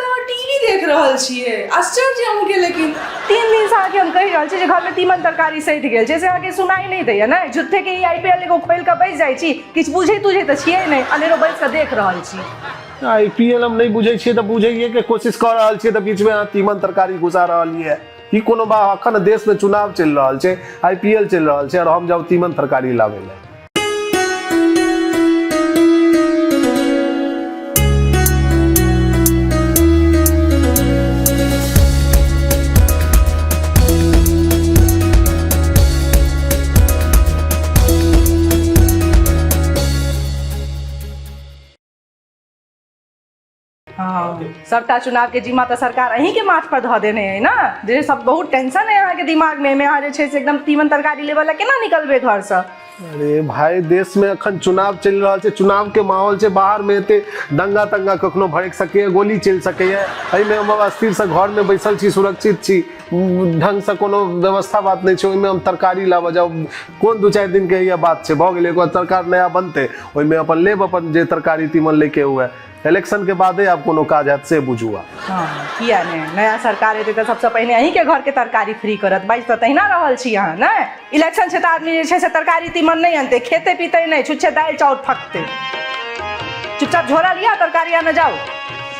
अहाँ टीवी देख रहल छियै। आश्चर्य अहूँके। लेकिन 3 दिनसँ अहाँके हम कहि रहल छी जे घरमे तीमन तरकारी सधि गेल छै, से अहाँके सुनाई नहि दैया ने। झूठे के ई आईपीएल एगो खोलि कऽ बैस जाइ छी। किछु बुझै तुझै तऽ छियै नहि, अनेरो बैस कऽ देख रहल छी। आईपीएल हम नहि बुझै छियै तऽ बुझैए के कोशिश कऽ रहल छियै, तऽ बीचमे अहाँ तीमन तरकारी घुसा रहलियै। ई कोनो बा? अखन देशमे चुनाव चलि रहल छै, आईपीएल चलि रहल छै, आओर हम जाउ तीमन तरकारी लाबै लए? हँ, सबटा चुनाव के जिम्मा तऽ सरकार अहीं के माथ पर धऽ देने है ने, जे सब बहुत टेंशन है अहाँके दिमाग में। एहिमे अहाँ जे छै से एकदम तीमन तरकारी लेबऽ लए केना निकलबै घरसँ? अरे भाई, देश में अखन चुनाव चलि रहल छै, चुनाव के माहौल छै। बाहर में एते दंगा तंगा कखनो भड़कि सकैए, गोली चलि सकैए। एहिमे हम अस्थिर से घर में बैसल छी, सुरक्षित छी, ढंग से कोनो व्यवस्था बात नहि छै। ओहिमे हम तरकारी लाबऽ जाउ? कोन 2-4 दिन के यह बात छै, भऽ गेलै। ओकर बाद सरकार नया बनतै, ओहिमे अपन लेब अपन जे तरकारी तीमन लैके हुए। इलेक्शन के बादे आब कोनो काज हैत, से बुझू आब। हँ, किया नहि? नया सरकार एतै तऽ सबसँ पहिने अहीँके घरके तरकारी फ्री करत। बाजि तऽ तहिना रहल छी अहाँ ने। इलेक्शन छै तऽ आदमी जे छै से तरकारी तीमन नहि अनतै, खेतै पीतै नहि, छुच्छे दालि चाउर फकतै। चुपचाप झोरा लिअ, तरकारी आने जाउ।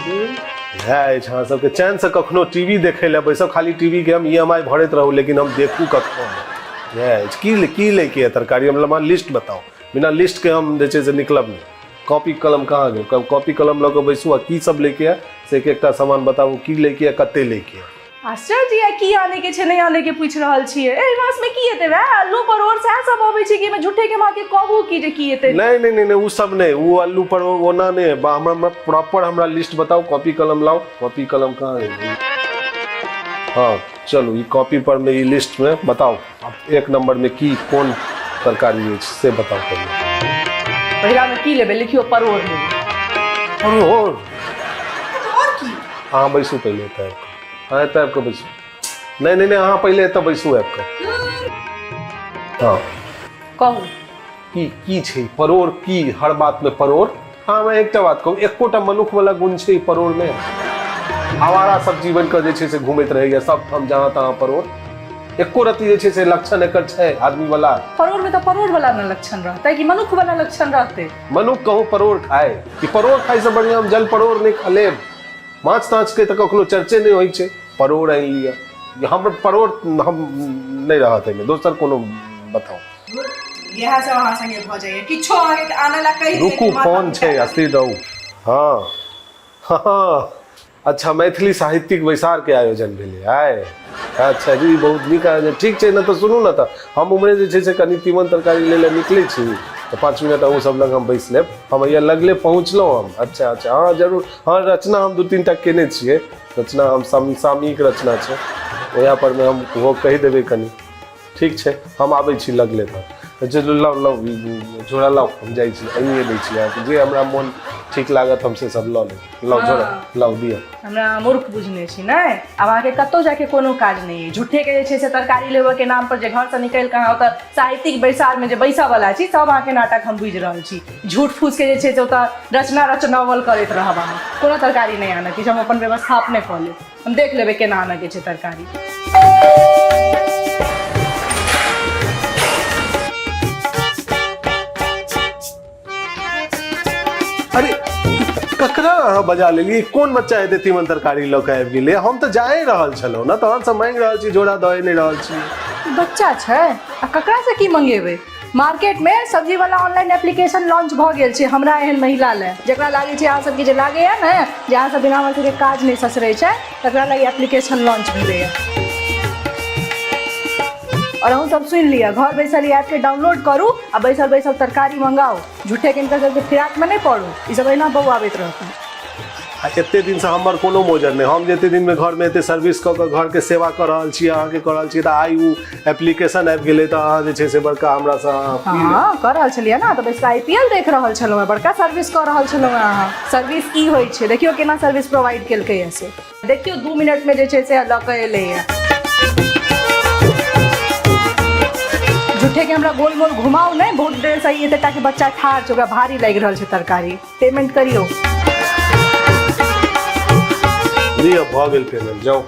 इएह अछि अहाँ सबके। चैनसँ कखनो टीवी देखै लए बैसब, खाली टीवी के हम ईएमआई भरैत रहू, लेकिन हम देखू कखनो नहि। इएह अछि। की की लैके यऽ तरकारी? हम लम्बा लिस्ट बताउ, बिना लिस्ट के हम जे छै से निकलब नहि। कॉपी कलम कहाँ गेल? कॉपी कलम लऽ कऽ बैसू आ की सब लैके यऽ से एक एकटा सामान बताबू। की लैके यऽ, कते लैके यऽ? आश्चर्य यऽ, की आने के छै, नहि आने के पूछि रहल छियै। एहि मास में की एतै? वएह आलू परोड़ सएह सब अबै छै कि एहिमे झूठे के माँ के कहू की जे की एतै? नहि नहि नहि नहि, ओ सब नहि, ओ आलू पर ओना नहि। हमरा प्रॉपर हमरा लिस्ट बताउ। कॉपी कलम लाउ। कॉपी कलम कहाँ गेल? हाँ, चलू, ई कॉपी पर में ई लिस्ट में बताउ। आब एक नंबर में की कोन तरकारी अछि से बताउ पहिले। पहिला में की लेबै? लिखियो, परोड़ लेबै। परोड़? आओर की? अहाँ बैसू पहिले एतऽ आबि कऽ। अहाँ एतऽ आबि कऽ बैसू। नहि नहि नहि, अहाँ पहिले एतऽ बैसू आबि कऽ। हाँ। कहू। की की छै परोड़? की हर बात में परोड़? हाँ, हमरा एकटा बात कहू, एकोटा मनुख वाला गुण छै ई परोड़ में? आवारा सब्जी बनि कऽ जे छै से घूमैत रहैया सब ठाम, जहाँ तहाँ परोड़। एको रत्ती जे छै से लक्षण एकर छै आदमी वाला? परोड़ में तऽ परोड़ वाला ने लक्षण रहतै कि मनुख वाला लक्षण रहतै? मनुख कहूँ परोड़ खाए? कि परोड़ खाय से बढ़िया हम जल परोड़ नहि खा लेब? माछ ताछ के तऽ कखनो चर्चे नहि होइ छै, परोड़ आनि लिअ। हमर परोड़ हम नहि रहत एहिमे, दोसर कोनो बताउ। इएह सब अहाँ संगे भऽ जाइए, किछो अहाँके आने ला कहि दियै रुकू कि माथा फोन छै, अस्थिर रहू। हाँ हाँ, अच्छा, मैथिली साहित्यिक बैसार के आयोजन भेलै आइ। अच्छा जी, बहुत नीक आयोजन। ठीक छै ने, तऽ सुनू ने, तऽ हम उम्हरे जे छै से कनि तीमन तरकारी लै लए निकलै छी, तऽ 5 मिनट अहूँ सब लग हम बैस लेब। हम हैया लगले पहुँचलहुँ हम। अच्छा अच्छा, हाँ जरूर। हाँ, रचना हम 2-3 टा केने छियै। रचना हम समसामयिक रचना छै, ओएह पर मे हम ओहो कहि देबै कनि। ठीक छै, हम आबै छी लगले। तऽ चलू, लाउ लाउ, ई झोरा लाउ, हम जाइ छी, आनिए दै छी अहाँके। जे हमरा मोन ठीक लागत, हम से सब लऽ लेब। लाउ झोरा। लाउ, दिअ। हमरा मूर्ख बुझने छी ने? आब अहाँके कतहु जाके कोनो काज नहि अइ। झूठेके जे छै से तरकारी लेबऽके नाम पर जे घरसँ निकलि कऽ अहाँ ओतऽ साहित्यिक बैसारमे जे बैसऽवला छी, सब अहाँके नाटक हम बुझि रहल छी। झूठ फूसके जे छै से ओतऽ रचना रचनावल करैत रहब अहाँ। कोनो तरकारी नहि आनऽ के छै, हम अपन व्यवस्था अपने कऽ लेब। हम देख लेबै केना आनऽके छै तरकारी। अरे, ककरा अहाँ बजा लेलियै? कोन बच्चा हेतै तीमन तरकारी लऽ कऽ आबि गेलै? हम तऽ जाए रहल छलहुँ ने, तहन से मांगि रहल छी, झोरा दऽ नहि रहल छी। बच्चा छै आ ककरा से की मंगेबै? मार्केट में सब्जी वाला ऑनलाइन एप्लीकेशन लॉन्च भऽ गेल छै हमरा एहन महिला लए, जकरा लागै छै अहाँ सबके जे लागैया ने जे अहाँ सब बिना हमर सबके काज नहि ससरै छै, तकरा लए एप्लीकेशन लॉन्च भेलैया। आओर अहूँ सब सुनि लिअ, घर बैसल ई ऐपके डाउनलोड करू आ बैसल बैसल तरकारी मंगाउ। झूठेके हिनकर सबके फिराकमे नहि पड़ू, ई सब एहिना बौआबैत रहत। आ एते दिनसँ हमर कोनो मोजर नहि। हम जे एते दिनमे घरमे एते सर्विस कऽ कऽ घरके सेवा कऽ रहल छी, अहाँके कऽ रहल छी, तऽ आइ ओ एप्लीकेशन आबि गेलै तऽ अहाँ जे छै से बड़का हमरासँ अहाँ की लेब? हँ, कऽ रहल छलियै ने, तऽ बैस कऽ आईपीएल देख रहल छलहुँ हेँ। बड़का सर्विस कऽ रहल छलहुँ हेँ अहाँ। सर्विस ई होइ छै? देखियौ केना सर्विस प्रोवाइड केलकैए से देखियौ। 2 मिनटमे जे छै से लऽ कऽ एलैए। झूठेके हमरा गोल गोल घुमाउ नहि। बहुत देरसँ ई एतेक टाके बच्चा ठाढ़ छै, ओकरा भारी लागि रहल छै तरकारी। पेमेंट करियौ। लिअ भऽ गेल पेमेंट, जाउ।